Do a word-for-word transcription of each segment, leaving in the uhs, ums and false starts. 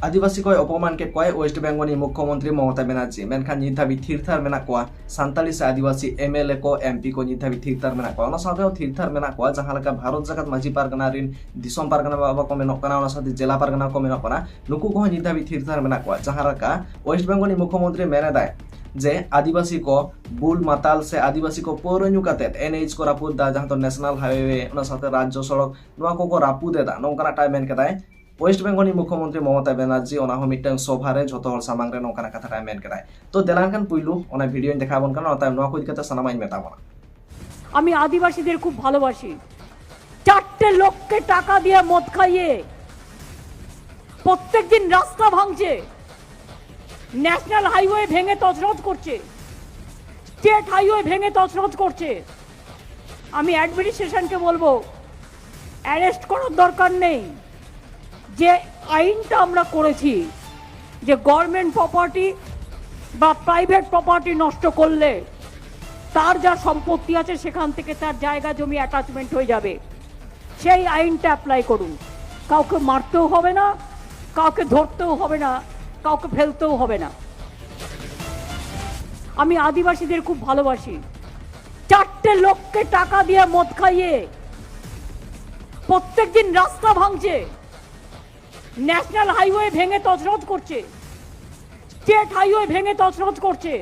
ᱟᱹᱫᱤᱵᱟᱹᱥᱤ ᱠᱚᱭ ᱚᱯᱚᱢᱟᱱ ᱠᱮᱫ ᱠᱚᱣᱟᱭ ᱳᱭᱮᱥᱴ ᱵᱮᱝᱜᱚᱞ ᱨᱤᱱᱤᱡ ᱢᱩᱠᱷᱭᱚᱢᱚᱱᱛᱨᱤ ᱢᱚᱢᱚᱛᱟ ᱵᱮᱱᱟᱨᱡᱤ, ᱢᱮᱱᱠᱷᱟᱱ ᱱᱤᱛ ᱫᱷᱟᱹᱵᱤᱡ ᱛᱷᱤᱨ ᱛᱷᱟᱨ ᱢᱮᱱᱟᱜ ᱠᱚᱣᱟ ᱥᱟᱱᱛᱟᱲᱤ ᱥᱮ ᱟᱹᱫᱤᱵᱟᱹᱥᱤ ᱮᱢ ᱮᱞ ᱮ ᱠᱚ, ᱮᱢ ᱯᱤ ᱠᱚ ᱱᱤᱛ ᱫᱷᱟᱹᱵᱤᱡ ᱛᱷᱤᱨ ᱛᱷᱟᱨ ᱢᱮᱱᱟᱜ ᱠᱚᱣᱟ᱾ ᱚᱱᱟ ᱥᱟᱶᱛᱮ ᱦᱚᱸ ᱛᱷᱤᱨ ᱛᱷᱟᱨ ᱢᱮᱱᱟᱜ ᱠᱚᱣᱟ ᱡᱟᱦᱟᱸ ᱞᱮᱠᱟ ᱵᱷᱟᱨᱚᱛ ᱡᱟᱠᱟᱛ ᱢᱟᱹᱡᱷᱤ ᱯᱟᱨᱜᱟᱱᱟ ᱨᱤᱱ ᱫᱤᱥᱚᱢ ᱯᱟᱨᱜᱟᱱᱟ ᱵᱟᱵᱟ ᱠᱚ ᱢᱮᱱᱚᱜ ᱠᱟᱱᱟ, ᱚᱱᱟ ᱥᱟᱶᱛᱮ ᱡᱮᱞᱟ ᱯᱟᱨᱜᱟᱱᱟ ᱠᱚ ᱢᱮᱱᱚᱜ ᱠᱟᱱᱟ, ᱱᱩᱠᱩ ᱠᱚᱦᱚᱸ ᱱᱤᱛ ᱫᱷᱟᱹᱵᱤᱡ ᱛᱷᱤᱨ ᱛᱷᱟᱨ ᱢᱮᱱᱟᱜ ᱠᱚᱣᱟ᱾ ᱡᱟᱦᱟᱸ ᱞᱮᱠᱟ ᱳᱭᱮᱥᱴ ᱵᱮᱝᱜᱚᱞ ᱨᱤᱱᱤᱡ ᱢᱩᱠᱷᱭᱚᱢᱚᱱᱛᱨᱤ ᱢᱮᱱ ᱮᱫᱟᱭ ᱡᱮ ᱟᱹᱫᱤᱵᱟᱹᱥᱤ ᱠᱚ ᱵᱩᱞ ᱢᱟᱛᱟᱞ ᱥᱮ ᱟᱹᱫᱤᱵᱟᱹᱥᱤ ᱠᱚ ᱯᱟᱹᱣᱨᱟᱹ ᱧᱩ ᱠᱟᱛᱮᱫ ᱮᱱ ᱮᱭᱤᱪ ᱠᱚ ᱨᱟᱹᱯᱩᱫ ᱮᱫᱟ, ᱡᱟᱦᱟᱸ ᱫᱚ ᱱᱮᱥᱱᱟᱞ ᱦᱟᱭᱣᱮ, ᱚᱱᱟ ᱥᱟᱶᱛᱮ ᱨᱟᱡᱽᱡᱚ ᱥᱚᱲᱚᱠ, ᱱᱚᱣᱟ ᱠᱚᱠᱚ ᱨᱟᱹᱯᱩᱫ ᱮᱫᱟ, ᱱᱚᱝᱠᱟᱱᱟᱜ ᱴᱟᱭ ᱢᱮᱱ ᱠᱮᱫᱟᱭ᱾ ᱳᱭᱮᱥᱴ ᱵᱮᱝᱜᱚᱞ ᱨᱤᱱᱤᱡ ᱢᱩᱠᱷᱭᱚᱢᱚᱱᱛᱨᱤ ᱢᱚᱢᱚᱛᱟ ᱵᱮᱱᱟᱨᱡᱤ ᱚᱱᱟ ᱦᱚᱸ ᱢᱤᱫᱴᱟᱝ ᱥᱚᱵᱷᱟ ᱨᱮ ᱡᱷᱚᱛᱚ ᱦᱚᱲ ᱥᱟᱢᱟᱝ ᱨᱮ ᱱᱚᱝᱠᱟᱱᱟᱜ ᱠᱟᱛᱷᱟ ᱴᱟᱭ ᱢᱮᱱ ᱠᱮᱫᱟᱭ᱾ ᱛᱚ ᱫᱮᱞᱟ ᱮᱱᱠᱷᱟᱱ ᱯᱩᱭᱞᱩ ᱚᱱᱟ ᱵᱷᱤᱰᱤᱭᱳᱧ ᱫᱮᱠᱷᱟᱣ ᱟᱵᱚᱱ ᱠᱟᱱᱟ, ᱚᱱᱟ ᱛᱟᱭᱚᱢ ᱱᱚᱣᱟ ᱠᱚ ᱤᱫᱤ ᱠᱟᱛᱮ ᱥᱟᱱᱟᱢᱟᱜ ᱤᱧ ᱢᱮᱛᱟ ᱵᱚᱱᱟ᱾ আমি আদিবাসীদের খুব ভালোবাসি। চারটে লোককে টাকা দিয়ে মদ খাইয়ে প্রত্যেক দিন রাস্তা ভাঙছে, ন্যাশনাল হাইওয়ে ভেঙে তছনছ করছে, স্টেট হাইওয়ে ভেঙে তছনছ করছে। আমি অ্যাডমিনিস্ট্রেশনকে বলবো, অ্যারেস্ট করার দরকার নেই। যে আইনটা আমরা করেছি যে গভর্নমেন্ট প্রপার্টি বা প্রাইভেট প্রপার্টি নষ্ট করলে তার যা সম্পত্তি আছে সেখান থেকে তার জায়গা জমি অ্যাটাচমেন্ট হয়ে যাবে, সেই আইনটা অ্যাপ্লাই করুন। কাউকে মারতেও হবে না, কাউকে ধরতেও হবে না, কাউকে ফেলতেও হবে না। আমি আদিবাসীদের খুব ভালোবাসি। চারটে লোককে টাকা দিয়ে মদ খাইয়ে প্রত্যেক দিন রাস্তা ভাঙছে, ন্যাশনাল হাইওয়ে ভেঙে তছনছ করছে, স্টেট হাইওয়ে ভেঙে তছনছ করছে।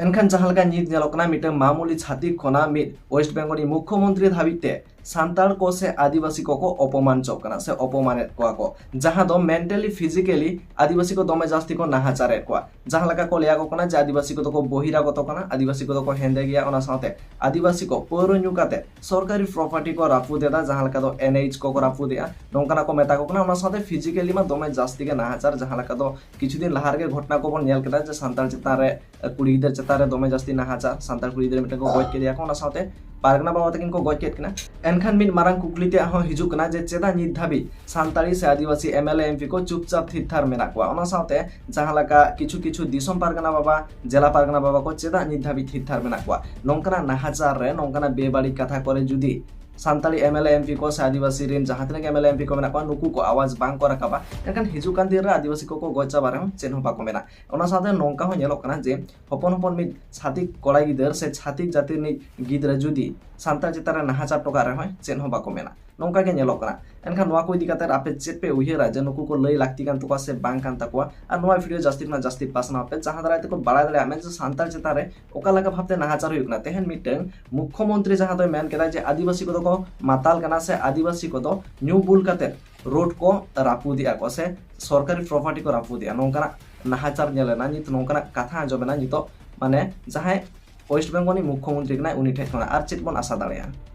ᱮᱱᱠᱷᱟᱱ ᱡᱟᱦᱟᱸ ᱞᱮᱠᱟ ᱱᱤᱛ ᱧᱮᱞᱚᱜ ᱠᱟᱱᱟ, ᱢᱤᱫᱴᱟᱝ ᱢᱟᱢᱩᱞᱤ ᱪᱷᱟᱹᱛᱤᱠ ᱠᱷᱚᱱᱟᱜ ᱢᱤᱫ ᱳᱭᱮᱥᱴ ᱵᱮᱝᱜᱚᱞ ᱨᱤᱱᱤᱡ ᱢᱩᱠᱷᱭᱚᱢᱚᱱᱛᱨᱤ ᱫᱷᱟᱹᱵᱤᱡ ᱛᱮ ᱥᱟᱱᱛᱟᱲ ᱠᱚ ᱥᱮ ᱟᱹᱫᱤᱵᱟᱹᱥᱤ ᱠᱚᱠᱚ ᱚᱯᱚᱢᱟᱱ ᱪᱚᱜ ᱠᱟᱱᱟ ᱥᱮ ᱚᱯᱚᱢᱟᱱᱮᱫ ᱠᱚᱣᱟ ᱠᱚ, ᱡᱟᱦᱟᱸ ᱫᱚ ᱢᱮᱱᱴᱟᱞᱤ, ᱯᱷᱤᱡᱤᱠᱮᱞᱤ ᱟᱹᱫᱤᱵᱟᱹᱥᱤ ᱠᱚ ᱫᱚᱢᱮ ᱡᱟᱹᱥᱛᱤ ᱠᱚ ᱱᱟᱦᱟᱪᱟᱨᱮᱫ ᱠᱚᱣᱟ᱾ ᱡᱟᱦᱟᱸ ᱞᱮᱠᱟ ᱠᱚ ᱞᱟᱹᱭᱟ ᱠᱚ ᱠᱟᱱᱟ ᱡᱮ ᱟᱹᱫᱤᱵᱟᱹᱥᱤ ᱠᱚᱫᱚ ᱠᱚ ᱵᱚᱦᱤᱨᱟᱜᱚᱛᱚ ᱠᱟᱱᱟ, ᱟᱹᱫᱤᱵᱟᱹᱥᱤ ᱠᱚᱫᱚ ᱠᱚ ᱦᱮᱸᱫᱮ ᱜᱮᱭᱟ, ᱚᱱᱟ ᱥᱟᱶᱛᱮ ᱟᱹᱫᱤᱵᱟᱹᱥᱤ ᱠᱚ ᱯᱟᱹᱣᱨᱟᱹ ᱧᱩ ᱠᱟᱛᱮ ᱥᱚᱨᱠᱟᱨᱤ ᱯᱨᱚᱯᱟᱨᱴᱤ ᱠᱚ ᱨᱟᱹᱯᱩᱫ ᱮᱫᱟ, ᱡᱟᱦᱟᱸ ᱞᱮᱠᱟ ᱫᱚ ᱮᱱ ᱮᱭᱤᱪ ᱠᱚᱠᱚ ᱨᱟᱹᱯᱩᱫ ᱮᱫᱟ, ᱱᱚᱝᱠᱟᱱᱟᱜ ᱠᱚ ᱢᱮᱛᱟ ᱠᱚ ᱠᱟᱱᱟ᱾ ᱚᱱᱟ ᱥᱟᱶᱛᱮ ᱯᱷᱤᱡᱤᱠᱮᱞᱤ ᱢᱟ ᱫᱚᱢᱮ ᱡᱟᱹᱥᱛᱤ ᱜᱮ ᱱᱟᱦᱟᱪᱟᱨ, ᱡᱟᱦᱟᱸ ᱞᱮᱠᱟ ᱫᱚ ᱠᱤᱪᱷᱩ ᱫᱤᱱ ᱞᱟᱦᱟ ᱨᱮᱜᱮ ᱜᱷᱚᱴᱚᱱᱟ ᱠᱚᱵᱚᱱ ᱧᱮᱞ ᱠᱮᱫᱟ ᱡᱮ ᱥᱟᱱᱛᱟᱲ ᱪᱮᱛᱟᱱ ᱨᱮ, ᱠᱩᱲᱤ ᱜᱤᱫᱟᱹᱨ ᱪᱮᱛᱟᱱ ᱨᱮ ᱫᱚᱢᱮ ᱡᱟᱹᱥᱛᱤ ᱱᱟᱦᱟᱪᱟᱨ, ᱥᱟᱱᱛᱟᱲ ᱠᱩᱲᱤ ᱜᱤᱫᱽᱨᱟᱹ ᱢᱤᱫᱴᱟᱝ ᱠᱚ ᱜᱚᱡ ᱠᱮᱫᱮᱭᱟ ᱠᱚ, ᱚᱱᱟ ᱥᱟᱶᱛᱮ ᱯᱟᱨᱜᱟᱱᱟ ᱵᱟᱵᱟ ᱛᱟᱹᱠᱤᱱ ᱠᱚ ᱜᱚᱡ ᱠᱮᱫ ᱠᱤᱱᱟ᱾ ᱮᱱᱠᱷᱟᱱ ᱢᱤᱫ ᱢᱟᱨᱟᱝ ᱠᱩᱠᱞᱤ ᱛᱮᱭᱟᱜ ᱦᱚᱸ ᱦᱤᱡᱩᱜ ᱠᱟᱱᱟ ᱡᱮ ᱪᱮᱫᱟᱜ ᱱᱤᱛ ᱫᱷᱟᱹᱵᱤᱡ ᱥᱟᱱᱛᱟᱲᱤ ᱥᱮ ᱟᱹᱫᱤᱵᱟᱹᱥᱤ M L A, M P ᱠᱚ ᱪᱩᱯᱪᱟᱯ ᱛᱷᱤᱨ ᱛᱷᱟᱨ ᱢᱮᱱᱟᱜ ᱠᱚᱣᱟ? ᱚᱱᱟ ᱥᱟᱶᱛᱮ ᱡᱟᱦᱟᱸ ᱞᱮᱠᱟ ᱠᱤᱪᱷᱩ ᱠᱤᱪᱷᱩ ᱫᱤᱥᱚᱢ ᱯᱟᱨᱜᱟᱱᱟ ᱵᱟᱵᱟ, ᱡᱮᱞᱟ ᱯᱟᱨᱜᱟᱱᱟ ᱵᱟᱵᱟ ᱠᱚ ᱪᱮᱫᱟᱜ ᱱᱤᱛ ᱫᱷᱟᱹᱵᱤᱡ ᱛᱷᱤᱨ ᱛᱷᱟᱨ ᱢᱮᱱᱟᱜ ᱠᱚᱣᱟ? ᱱᱚᱝᱠᱟᱱᱟᱜ ᱱᱟᱦᱟᱪᱟᱨ ᱨᱮ, ᱱᱚᱝᱠᱟᱱᱟᱜ ᱵᱮᱵᱟᱹᱲᱤᱡ ᱠᱟᱛᱷᱟ ᱠᱚᱨᱮ ᱡᱩᱫᱤ Santali M L A M P ᱠᱚ ᱥᱮ ᱟᱹᱫᱤᱵᱟᱹᱥᱤ ᱨᱮᱱ ᱡᱟᱦᱟᱸ ᱛᱤᱱᱟᱹᱜ M L A M P ᱠᱚ ᱢᱮᱱᱟᱜ ᱠᱚᱣᱟ, ᱱᱩᱠᱩ ᱠᱚ ᱟᱣᱟᱡᱽ ᱵᱟᱝ ᱠᱚ ᱨᱟᱠᱟᱵᱟ, ᱮᱱᱠᱷᱟᱱ ᱦᱤᱡᱩᱜ ᱠᱟᱱ ᱫᱤᱱ ᱨᱮ ᱟᱹᱫᱤᱵᱟᱹᱥᱤ ᱠᱚᱠᱚ ᱜᱚᱡ ᱪᱟᱵᱟ ᱨᱮᱦᱚᱸ ᱪᱮᱫ ᱦᱚᱸ ᱵᱟᱠᱚ ᱢᱮᱱᱟ᱾ ᱚᱱᱟ ᱥᱟᱶᱛᱮ ᱱᱚᱝᱠᱟ ᱦᱚᱸ ᱧᱮᱞᱚᱜ ᱠᱟᱱᱟ ᱡᱮ ᱦᱚᱯᱚᱱ ᱦᱚᱯᱚᱱ ᱢᱤᱫ ᱪᱷᱟᱹᱛᱤᱠ ᱠᱚᱲᱟ ᱜᱤᱫᱟᱹᱨ ᱥᱮ ᱪᱷᱟᱹᱛᱤᱠ ᱡᱟᱹᱛᱤ ᱨᱤᱱᱤᱡ ᱜᱤᱫᱽᱨᱟᱹ ᱡᱩᱫᱤ ᱥᱟᱱᱛᱟᱲ ᱪᱮᱛᱟᱱ ᱨᱮ ᱱᱟᱦᱟᱪᱟᱨ ᱴᱚᱠᱟᱜ ᱨᱮᱦᱚᱸ ᱪᱮᱫ ᱦᱚᱸ ᱵᱟᱠᱚ ᱢᱮᱱᱟ᱾ ᱱᱚᱝᱠᱟ ᱜᱮ ᱧᱮᱞᱚᱜ ᱠᱟᱱᱟ᱾ ᱮᱱᱠᱷᱟᱱ ᱱᱚᱣᱟ ᱠᱚ ᱤᱫᱤ ᱠᱟᱛᱮ ᱟᱯᱮ ᱪᱮᱫ ᱯᱮ ᱩᱭᱦᱟᱹᱨᱟ ᱡᱮ ᱱᱩᱠᱩ ᱠᱚ ᱞᱟᱹᱭ ᱞᱟᱹᱠᱛᱤ ᱠᱟᱱ ᱛᱟᱠᱚᱣᱟ ᱥᱮ ᱵᱟᱝ ᱠᱟᱱ ᱛᱟᱠᱚᱣᱟ? ᱟᱨ ᱱᱚᱣᱟ ᱵᱷᱤᱰᱤᱭᱳ ᱡᱟᱹᱥᱛᱤ ᱠᱷᱚᱱᱟᱜ ᱡᱟᱹᱥᱛᱤ ᱯᱟᱥᱱᱟᱣ ᱯᱮ, ᱡᱟᱦᱟᱸ ᱫᱟᱨᱟᱭ ᱛᱮᱠᱚ ᱵᱟᱲᱟᱭ ᱫᱟᱲᱮᱭᱟᱜ ᱢᱟ ᱡᱮ ᱥᱟᱱᱛᱟᱲ ᱪᱮᱛᱟᱱ ᱨᱮ ᱚᱠᱟ ᱞᱮᱠᱟ ᱵᱷᱟᱵᱛᱮ ᱱᱟᱦᱟᱪᱟᱨ ᱦᱩᱭᱩᱜ ᱠᱟᱱᱟ᱾ ᱛᱮᱦᱮᱧ ᱢᱤᱫᱴᱟᱝ ᱢᱩᱠᱠᱷᱚ ᱢᱚᱱᱛᱨᱤ ᱡᱟᱦᱟᱸ ᱫᱚᱭ ᱢᱮᱱ ᱠᱮᱫᱟ ᱡᱮ ᱟᱹᱫᱤᱵᱟᱹᱥᱤ ᱠᱚᱫᱚ ᱠᱚ ᱢᱟᱛᱟᱞ ᱠᱟᱱᱟ ᱥᱮ ᱟᱹᱫᱤᱵᱟᱹᱥᱤ ᱠᱚᱫᱚ ᱧᱩ ᱵᱩᱞ ᱠᱟᱛᱮ ᱨᱳᱰ ᱠᱚ ᱨᱟᱹᱯᱩᱫᱮᱜᱼᱟ ᱠᱚ ᱥᱮ ᱥᱚᱨᱠᱟᱨᱤ ᱯᱨᱚᱯᱟᱨᱴᱤ ᱠᱚ ᱨᱟᱹᱯᱩᱫᱮᱜᱼᱟ, ᱱᱚᱝᱠᱟᱱᱟᱜ ᱱᱟᱦᱟᱪᱟᱨ ᱧᱮᱞ ᱮᱱᱟ, ᱱᱤᱛ ᱱᱚᱝᱠᱟᱱᱟᱜ ᱠᱟᱛᱷᱟ ᱟᱸᱡᱚᱢ ᱮᱱᱟ ᱱᱤᱛᱚᱜ, ᱢᱟᱱᱮ ᱡᱟᱦᱟᱸᱭ ᱳᱭᱮᱥᱴ ᱵᱮᱝᱜᱚᱞ ᱨᱤᱱᱤᱡ ᱢᱩᱠᱠᱷᱚ ᱢᱚᱱᱛᱨᱤ ᱠᱟᱱᱟᱭ ᱩᱱᱤ ᱴᱷᱮᱡ ᱠᱷᱚᱱᱟᱜ᱾ ᱟᱨ ᱪᱮᱫ ᱵᱚᱱ ᱟᱥᱟ ᱫᱟᱲᱮᱭᱟᱜᱼᱟ?